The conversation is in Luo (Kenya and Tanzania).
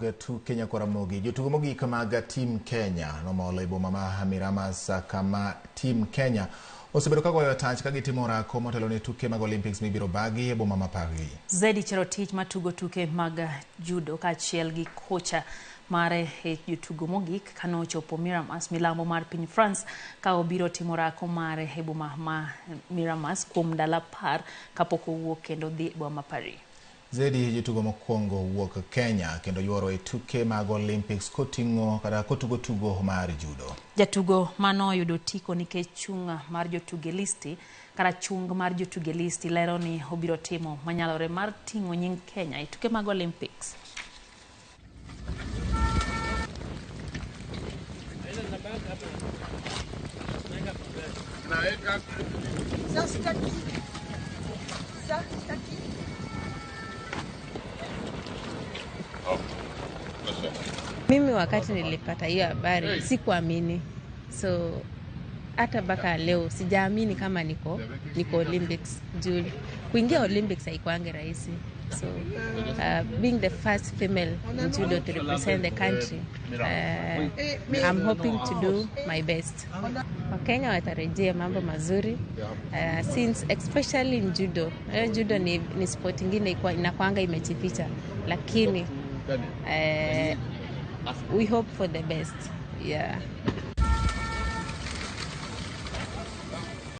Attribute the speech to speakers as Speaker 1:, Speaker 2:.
Speaker 1: Tuke Nyakwaramogi. Jotugo mogik mag Team Kenya nomolo e boma ma Miramas kama Team Kenya osebedo ka goyo tach ka gitimo orako motelo ne tuke mag Olympics mibiro bagi e boma ma Paris.
Speaker 2: Zedi Cherotich matugo tuke mag judo kaachiel gi kocha mare e jotugo mogik kanochopo Miramas milambo mar piny France ka obiro timo orako mare e boma ma Miramas kuom ndalo 10 kapok owuok kendo dhi e boma ma Paris.
Speaker 1: Zedi jotugo mokwongo wuok Kenya kendo yuoro e tuke mag Olympics koting'o kata kotugo tugo mar judo.
Speaker 2: Jatugo mano oyudo otiko nikech chung' mar jotugo e listi kata chung mar jotugo e listi lero ni obiro timo manyalore mar ting'o nying Kenya e tuke mag Olympics.
Speaker 3: Ça, c'est à qui? Ça, c'est à qui?
Speaker 4: Mimi wakati nilipata hiyo habari sikuamini, so hata mpaka leo sijaamini kama niko Olympics. Juu kuingia Olympics haikuange rahisi, so being the first female in judo to represent the country, I'm hoping to do my best. Wakenya watarejea mambo mazuri since especially in judo. Judo ni sport ingine inakuanga imejificha, lakini we hope for the best. Yeah.